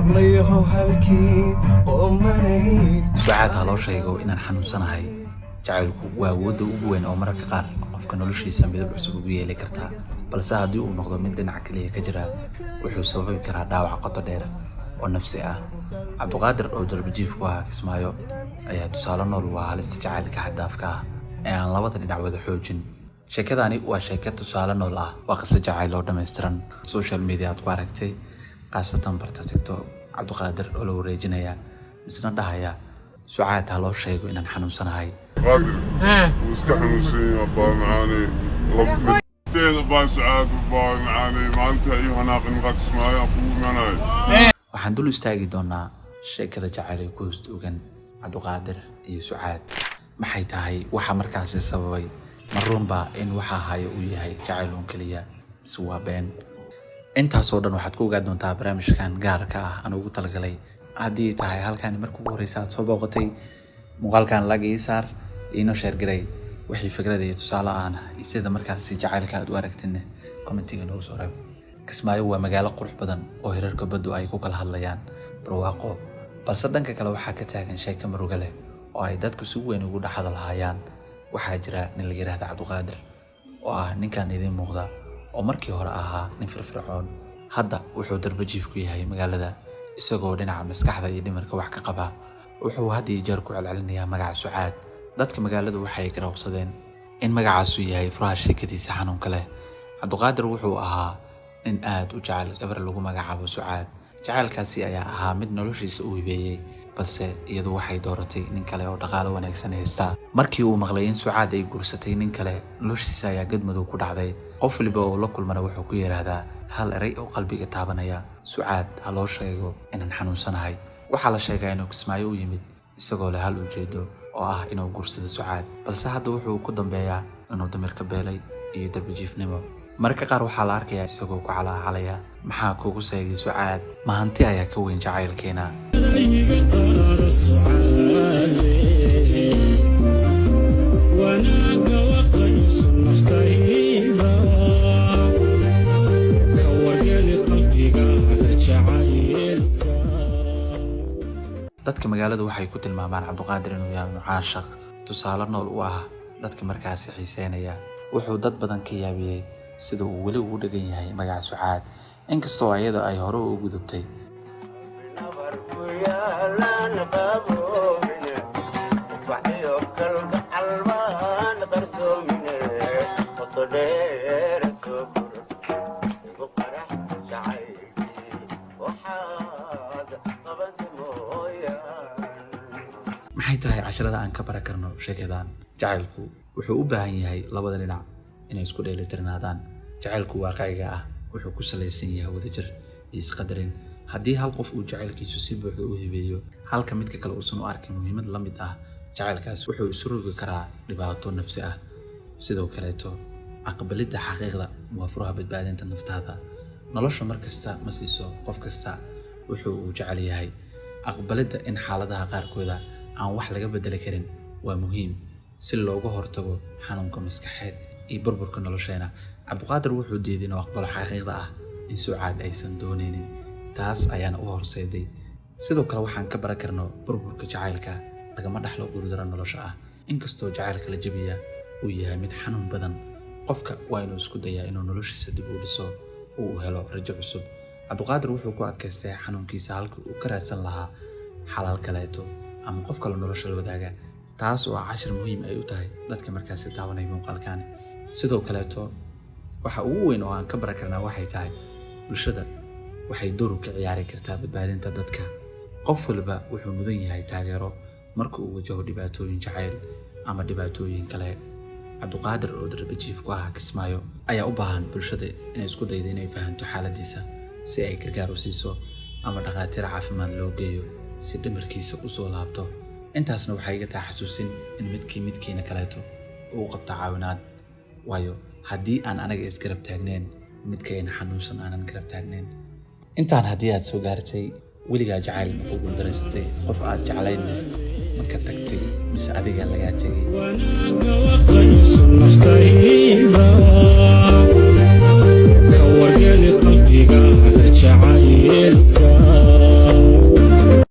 Hablayahow, halkii qoomanayd. Sucaad ha loo sheego inaan xanuunsanahay. Jacaylku waa awoodda ugu weyn oo mararka qaar qofka noloshiisa midab cusub ugu yeeli kartaa, balse haddii uu noqdo mid dhinac kaliya ka jira, wuxuu sababi karaa dhaawac qoto dheer oo nafsi ah. Cabduqaadir oo darbijiif ku ahaa Kismaayo ayaa tusaale nool u ah halista jacaylka xad-dhaafka ah ee aan labada dhinac wada xoojin. Sheekadani waa sheeko tusaale nool ah, waa qiso jacayl oo dhammaystiran. Social media aad ku aragtay, khaasatan barta TikTok, Cabduqaadir oo la wareejinaya misna dhahaya, "Sucaad ha loo sheego inaan xanuunsanahay." Qaadir wuu iska xanuunsan yahay, baa macaanay teeda, baa Sucaad, baa macaanay, maanta iyo hanaaqin Kismaayo aan kugu imanayo. Waxaan dul istaagi doonaa sheekada jacayl ee ku hoos duugan Cabduqaadir iyo Sucaad. Maxay tahay waxa markaasi sababay? Ma runbaa in waxa haya uu yahay jacayl uun keliya, mise waa been? Intaasoo dhan waxaad ku ogaan doontaa barnaamijkan gaarka ah aan ugu talagalay. Haddii tahay halkan marka ugu horeysa aad soo booqatay, muuqaalkan like ii saar, iinoo share garay. Wixii fikrada iyo tusaale ahna iyo sida markaasi jacaylka aad u aragtidna, commentiga noogu soo reeb. Kismaayo waa magaalo qurux badan oo hirarka baddu ay ku kala hadlayaan barwaaqo, balse dhanka kale waxaa ka taagan sheeko murugo leh oo ay dadku si weyn ugu dhex hadalhayaan. Waxaa jira nin la yiraahda Cabduqaadir, oo ah ninkan idiin muuqda, oo markii hore ahaa nin firfircoon. Hadda wuxuu darbajiif ku yahay magaalada, isagoo dhinaca maskaxda iyo dhimirka wax ka qaba. Wuxuu had iyo jeer ku celcelinayaa magaca Sucaad. Dadka magaaladu waxay garawsadeen in magacaasu yahay furaha sheekadiisa xanuunka leh. Cabduqaadir wuxuu ahaa nin aad u jecel gabar lagu magacaabo Sucaad. Jacaylkaasi ayaa ahaa mid noloshiisa u hibeeyey, balse iyadu waxay dooratay nin kale oo dhaqaalo wanaagsan haysta. Markii uu maqlay in Sucaad ay guursatay nin kale, noloshiisa ayaa gadmadow ku dhacday. Qof waliba oo la kulmana wuxuu ku yidhaahdaa hal eray oo qalbiga taabanaya: "Sucaad ha loo sheego inaan xanuunsanahay." Waxaa la sheegaa inuu Kismaayo u yimid isagoo leh hal ujeedo, oo ah inuu guursado Sucaad, balse hadda wuxuu ku dambeeyaa inuu damirka beelay iyo darbijiifnimo. Mararka qaar waxaa la arkayaa isagoo ku calaacalaya, "Maxaa kugu seegay Sucaad? Ma hanti ayaa ka weyn jacaylkeena?" Iga qaado Sucaade, wanaagga la qaybsan naftayda, ka wargeli qalbigaaga jacaylka. Dadka magaaladu waxay ku tilmaamaan Cabduqaadir inuu yahay mucaashaq tusaale nool u ah dadka markaasi xiiseynaya. Wuxuu dad badan ka yaabiyey sida uu weli ugu dhegan yahay magaca Sucaad, inkastoo iyada ay hore u gudubtay. Nabar ku yaalaan qaboobine, ubaxyo kalgacal baan qarsoomine, qoto dheer soo kor igu qarax jacaylkii, waxaad qabanse mooyaan. Maxay tahay casharada aan ka baran karno sheekadan? Jacaylku wuxuu u baahan yahay labada dhinac inay isku dheelitirnaadaan. Jacaylku waaqiciga ah wuxuu ku salaysan yahay wadajir iyo isqadarin. Haddii hal qof uu jacaylkiisu si buuxda u hibeeyo, halka midka kale uusan u arkin muhiimad la mid ah, jacaylkaas wuxuu isu rogi karaa dhibaato nafsi ah. Sidoo kaleeto, aqbalidda xaqiiqda waa furaha badbaadinta naftaada. Nolosha mar kasta ma siiso qof kasta wuxuu uu jecel yahay. Aqbalidda in xaaladaha qaarkooda aan wax laga bedeli karin waa muhiim si looga hortago xanuunka maskaxeed iyo burburka nolosheena. Cabduqaadir wuxuu diiday inuu aqbalo xaqiiqda ah in Sucaad aysan doonaynin, taas ayaana u horseeday. Sidoo kale, waxaan ka baran karno burburka jacaylka lagama dhaxlo guurdaro nolosha ah. Inkastoo jacaylka la jabiya uu yahay mid xanuun badan, qofka waa inuu isku dayaa inuu noloshiisa dib u dhiso, uu helo rajo cusub. Cabduqaadir wuxuu ku adkaystay xanuunkiisa halkii uu ka raadsan lahaa xalaal kaleeto ama qof kale nolosha la wadaaga, taas oo ah cashir muhiim ay u tahay dadka markaasi daawanaya muuqaalkan. Sidoo kaleeto, waxa ugu weyn oo aan ka baran karnaa waxay tahay bulshada waxay door ka ciyaari kartaa badbaadinta dadka. Qof waliba wuxuu mudan yahay taageero marka uu wajaho dhibaatooyin jacayl ama dhibaatooyin kale. Cabduqaadir oo darbajiif ku ah Kismaayo ayaa u baahan bulshada inay isku daydo inay fahanto xaaladiisa, si ay gargaar u siiso ama dhakhaatiir caafimaad loo geeyo si dhimirkiisa usoo laabto. Intaasna waxay iga tahay xasuusin in midkii midkiina kaleeto uu qabto caawinaad, waayo haddii aan anaga isgarab taagnayn, midkayna xanuunsan aanan garab taagnayn. Intaan haddii aad soo gaartay, weligaa jacayl ma ku guuldareysatay? Qof aad jeclaydna ma ka tagtay, mise adiga lagaa tegay? Wanaagga la qaybsan naftayda, ka wargeli qalbigaaga jacaylka.